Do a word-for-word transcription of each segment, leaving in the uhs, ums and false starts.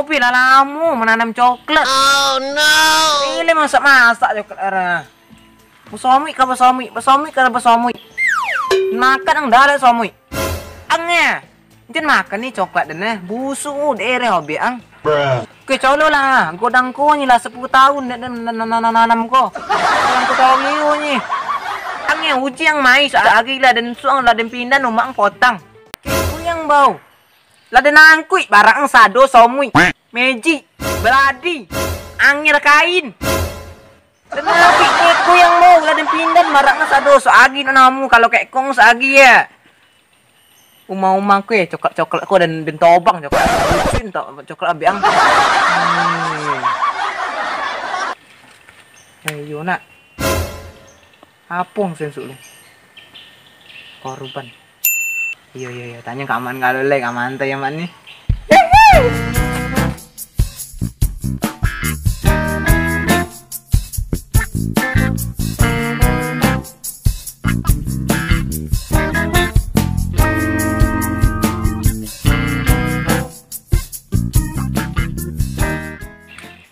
Tapi lah lamo mananam coklat. Oh no. Pilih masak-masak coklat arah. Basomuik ka basomuik, basomuik ka basomuik. Makan ang darah somuik. Ang eh. Jan makan ni coklat den eh. Busuk deh reh obiak ang. Oke, colo lah. Godang ko ni lah sepuluh tahun dak den nan- nan- nan- nanam ko. Godang ko tau ni. Ang eh uji ang mai sa- agi lah den suang lah den pindah umak ang potang. Kuyang bau. Lah den angkuik barang ang sado somuik. Magic, beladi, angir kain. Tanapi keko yang mau lah den pindan marak na sado soagi nak namu kalau kekong soagi ya. Uma-uma ku eh coklat-coklat ku dan den tobang coklat. Bucin tak coklat abiang. Hmm. Eh, yo nak. Apo ang sensuk lu? Korban. Iyo, iyo, iyo. Tanyo ka aman kalau lai, ka aman tai aman ni.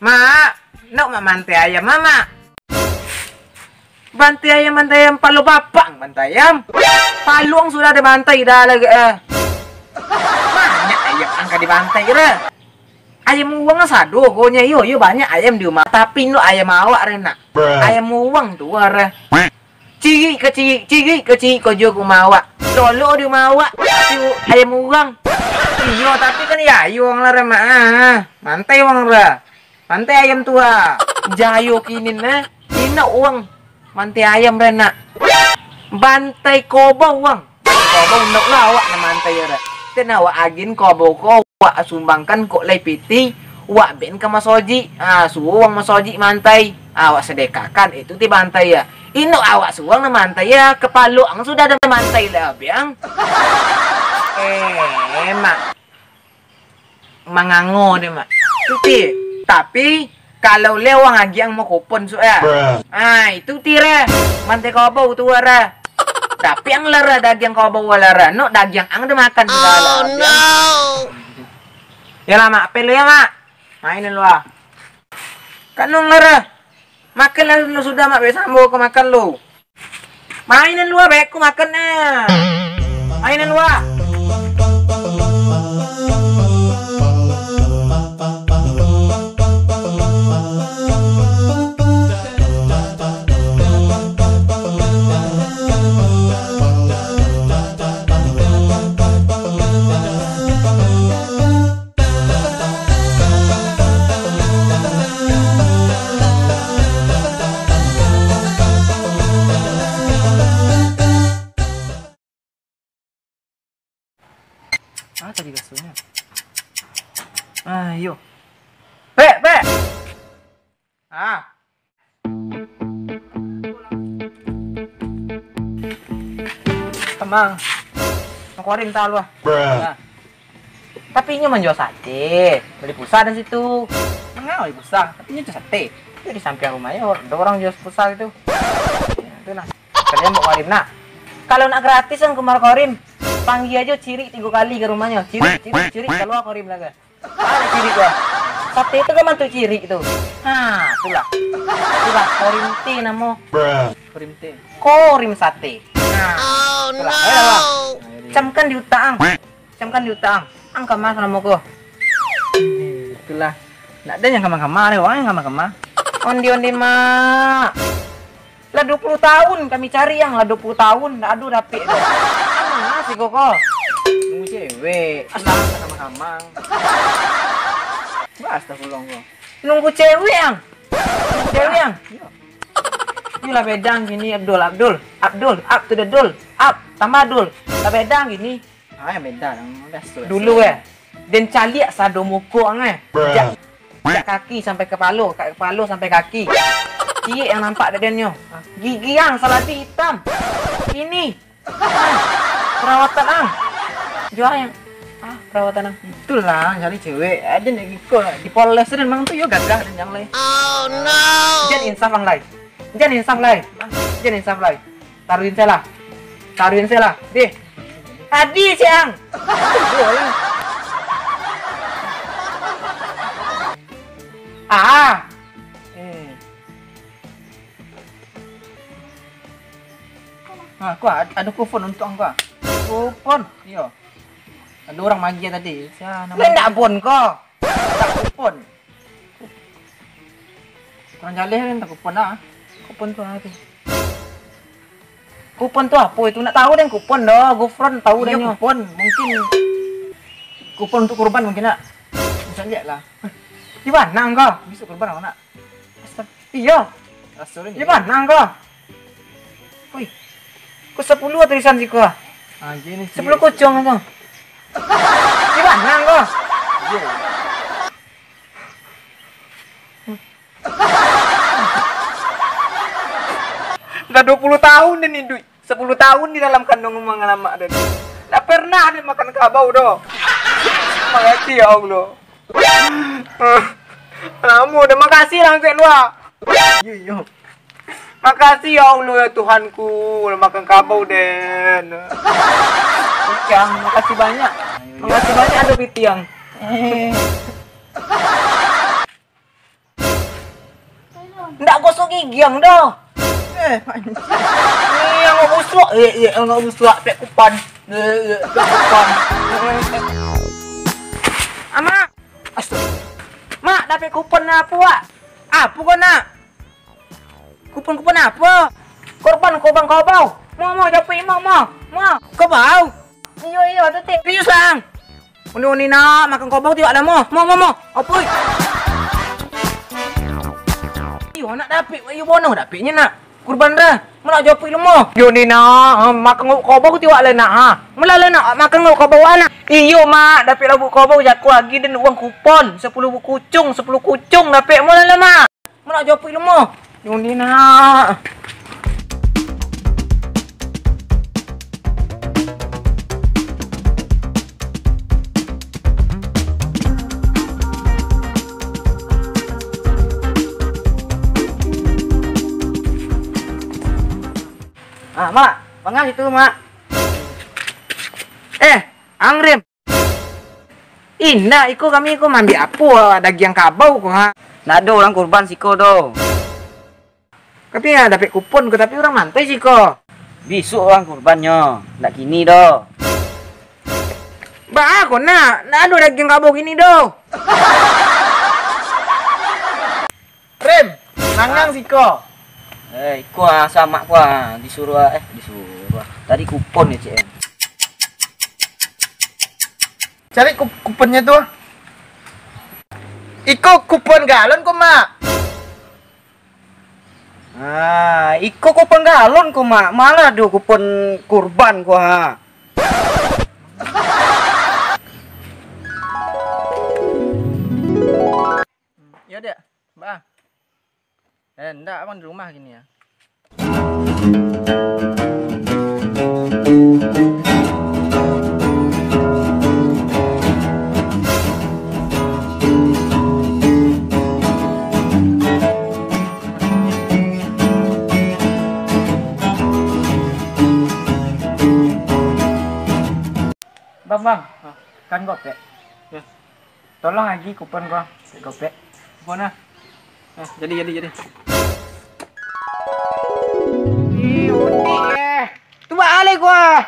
Mak, nak mak mantai ayam, Mak? Bantai ayam, bantai ayam, palo bapak ang bantai ayam. Paluang sudah ada bantai dah lagi eh. Banyak ayam angka dibantai kira. Ayam uang sado konyo yo, yo banyak ayam di rumah. Tapi no ayam awak re nak. Ayam uang tu re. Cirik ke cirik, cirik ke cirik ko jo rumah awak. Lolo di rumah awak. Tapi ayam uang. Iyo tapi kan ya ayo uang lah re mak. Ah, mantai uang re. Pantai ayam tu ha. Jayo kini nah. Inok uang. Mantai ayam re nak. Bantai kobau uang. Kobau nak lah awak nak mantai ya re. Ten awak agin kobau ko awak sumbangkan kok lai piti. Wak ben ka masojik. Ah, suruh uang masojik mantai. Ah, awak sedekahkan itu ti bantai ya. Inok awak suruang nak mantai ya. Kepalo ang sudah ada mantai lah biang. Eh, mak. Mangango deh mak. Tapi kalau lewang agiang mau kupon su ya. Ah itu tira. Mantai kobau tu wara. Tapi ang lara dagiang kobau lara. Nok dagiang ang dah makan segala. Oh no. Ya lah mak, apel ya mak. Main lu ah. Kanung lara. Makan lah lu sudah mak, besok ambo kau makan lu. Main nan lua beko makan nah. Main nan lua. Ah, tadi basuhnya. Ah, iyo. Pek, pek. Ah. Tamang. Nang kuarin talu ah. Nah. Tapi inyo manjual sate, bali pulsa di situ. Manga bali pulsa, tapi inyo jual sate. Itu di sampiang rumahnyo, ado urang jual pulsa gitu. Ya, itulah. Kalian mau kuarin nak? Kalau nak gratis kan kumar kuarin, panggil aja cirik tiga kali ke rumahnya. Cirik, cirik, cirik, keluar kuarin lah ke. Ada cirik gua. Sate itu kan mantu cirik tu. Ha, itulah. Itulah korimte namo. Korimte. Korim sate. Nah, itulah. Ayolah, Bang. Camkan di utak ang. Camkan di utak ang. Ang kamar namo ko. Itulah. Ndak ada yang kamar-kamar, ada orang yang kamar-kamar. Onde-onde, Mak. Lah dua puluh tahun kami cari yang lah dua puluh tahun ndak ado dapek tu. Mana si koko? Nunggu cewek. Alah, kamar-kamar. Astagfirullah kau. Nunggu cewek yang. Nunggu cewek yang. Iya. Itulah bedang gini Abdul, Abdul, Abdul, up to the dul, up, tambah dul. Lah bedang gini. Ah, yang beda dong. Biaso, biaso. Dulu eh, den caliak sado muko ang eh. Jak, jak kaki sampai kepalo, ka-, kepalo sampai kaki. Ciek yang nampak dek den nyo. Gigi ang salabi itam. Ini. Perawatan ang. Jual yang ah, perawatan ang. Itulah cari cewek. Ada nak iko dipoles dan mang tu yo gagah dan yang lain. Oh no. Jan insaf ang lai. Jan insaf lai. Jan insaf lai. Taruhin saya lah. Taruhin saya lah. Deh. Tadi siang. Ah. Eh. Ah, ko a-, ado kupon untuak angko. Kupon? Iyo. Ado urang magiah tadi. Sia namo? Lah, ndak bon ko. Ndak kupon. Kurang jaleh kan, tak kupon ah. Kupon tu ah tu. Kupon tu apo itu? Nak tahu den kupon doh, Gofron tahu den. Iyo, nyo. Kupon, mungkin kupon untuk kurban mungkin nak. Bisa lihat lah. Di mana angko? Besok kurban awak nak. Astaga. Iyo. Astaga. Di mana angko? Wih. Ko sapuluah tulisan siko ah. Ah, gini. Sapuluah kucuang tu. Di mana angko? Iyo. Dah dua puluh tahun den iduik, sapuluah tahun di dalam kanduang mama lamak den. Ndak pernah den makan kabau doh. Makasih ya Allah. Lamo den, makasih lah angkek dua. Iyo, iyo. Makasih ya Allah ya Tuhanku, lah makan kabau den. Bang, makasih banyak. Makasih banyak ado pitiang. Eh. Ndak gosok gigi ang doh. Eh, angok busuak. Eh, eh, angok busuak, pek kupan. Eh, eh, pek kupan. Amak. Astaga. Mak, dapek kupon apo, Wak? Apo ko, Nak? Kupon-kupon apo? Kurban, kurban kabau. Mo, mo, japuik, mo, mo. Mo. Kabau? Iyo, iyo, tu, Tik. Serius, Ang? Uni-uni nak makan kabau tiwak lah, mo. Mo, mo, mo. Apuik. Iyo, nak dapik, iyo bono dapiknyo, nak. Kurban dah. Mo nak japuik lah, mo. Iyo ni nak, ha, makan kabau tiwak lah, nak, ha. Mula lah, nak, makan kabau, nak. Iyo, Mak, dapik lah buek kabau, jaku agi den uang kupon. Sapuluah buek kucuang, sapuluah kucuang dapik, mula lah, Mak. Mano japuik lemah? Nuni nak. Ah, Mak, pangah itu, Mak. Eh, Ang Rim. Indak, iko kami ko maambiak apo, dagiang kabau ko, ha? Ndak ado urang kurban siko doh. Tapi, ha, dapek kupon ko, tapi urang mantai siko. Bisuak urang kurbannyo, ndak kini doh. Baa ko nak, ndak ado dagiang kabau kini doh. Rim, nangang siko. Eh, iko ah, samak ko ah, disuruah, eh, disuruah. Tadi kupon yo, Cik, eh. Cari kup-, kuponnyo tu. Iko kupon galon ko, Mak. Ah, iko kupon galon ko, Mak. Malah ado kupon kurban ko, ha. Yo, Dek. Baa? Eh, ndak, abang di rumah kini yo. Bang, bang, kan gopek. Yo. Tolong agi kupon ko, gopek. Kupon ah. Ah, jadi, jadi, jadi. Ih, unik eh. Tu baa lai ko ah.